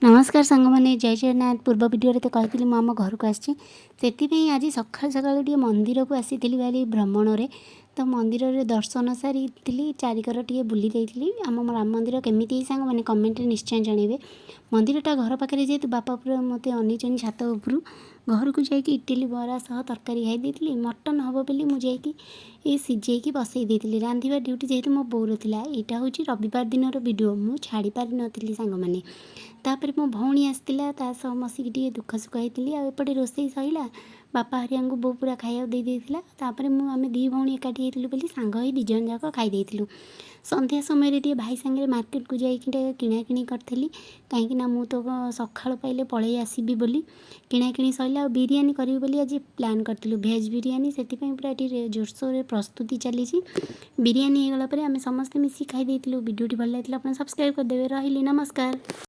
ନମସ୍କାର ସାଙ୍ଗମାନେ, ଜୟ ଜଗନ୍ନାଥ। ପୂର୍ବ ଭିଡ଼ିଓରେ ତ କହିଥିଲି ମୁଁ ଆମ ଘରକୁ ଆସିଛି। ସେଥିପାଇଁ ଆଜି ସକାଳୁ ସକାଳୁ ଟିକେ ମନ୍ଦିରକୁ ଆସିଥିଲି ଭାରି ଭ୍ରମଣରେ। ତ ମନ୍ଦିରରେ ଦର୍ଶନ ସାରିଥିଲି, ଚାରିକର ଟିକେ ବୁଲି ଦେଇଥିଲି। ଆମ ରାମ ମନ୍ଦିର କେମିତି ହେଇଛି ସାଙ୍ଗମାନେ, କମେଣ୍ଟରେ ନିଶ୍ଚୟ ଜଣାଇବେ। ମନ୍ଦିରଟା ଘର ପାଖରେ ଯେହେତୁ, ବାପା ପୁରା ମୋତେ ଅନେଇଛନ୍ତି ଛାତ ଉପରୁ। ଘରକୁ ଯାଇକି ଇଟିଲି ବରା ସହ ତରକାରୀ ଖାଇ ଦେଇଥିଲି। ମଟନ୍ ହେବ ବୋଲି ମୁଁ ଯାଇକି ଏ ସିଝେଇକି ବସେଇ ଦେଇଥିଲି। ରାନ୍ଧିବା ଡ୍ୟୁଟି ଯେହେତୁ ମୋ ବୋଉର ଥିଲା। ଏଇଟା ହେଉଛି ରବିବାର ଦିନର ଭିଡ଼ିଓ, ମୁଁ ଛାଡ଼ି ପାରିନଥିଲି ସାଙ୍ଗମାନେ। ତାପରେ ମୋ ଭଉଣୀ ଆସିଥିଲା, ତା ସହ ବସିକି ଟିକେ ଦୁଃଖ ସୁଖ ହେଇଥିଲି। ଆଉ ଏପଟେ ରୋଷେଇ ସରିଲା, ବାପା ହରିଆଙ୍କୁ ବୋଉ ପୁରା ଖାଇବାକୁ ଦେଇ ଦେଇଥିଲା। ତାପରେ ମୁଁ ଆମେ ଦୁଇ ଭଉଣୀ ଏକାଠି ହେଇଥିଲୁ ବୋଲି ସାଙ୍ଗ ହେଇ ଦୁଇ ଜଣ ଯାକ ଖାଇ ଦେଇଥିଲୁ। ସନ୍ଧ୍ୟା ସମୟରେ ଟିକେ ଭାଇ ସାଙ୍ଗରେ ମାର୍କେଟକୁ ଯାଇକି ଟିକେ କିଣାକିଣି କରିଥିଲି, କାହିଁକିନା ମୁଁ ତ ସକାଳୁ ପାଇଲେ ପଳେଇ ଆସିବି ବୋଲି। କିଣାକିଣି ସରିଲା ଆଉ ବିରିୟାନୀ କରିବି ବୋଲି ଆଜି ପ୍ଲାନ୍ କରିଥିଲୁ, ଭେଜ୍ ବିରିୟାନୀ। ସେଥିପାଇଁ ପୁରା ଏଠି ଜୋରସୋରରେ ପ୍ରସ୍ତୁତି ଚାଲିଛି। ବିରିୟାନୀ ହେଇଗଲା ପରେ ଆମେ ସମସ୍ତେ ମିଶିକି ଖାଇ ଦେଇଥିଲୁ। ଭିଡ଼ିଓଟି ଭଲ ଲାଗିଥିଲା, ଆପଣ ସବସ୍କ୍ରାଇବ୍ କରିଦେବେ। ରହିଲି, ନମସ୍କାର।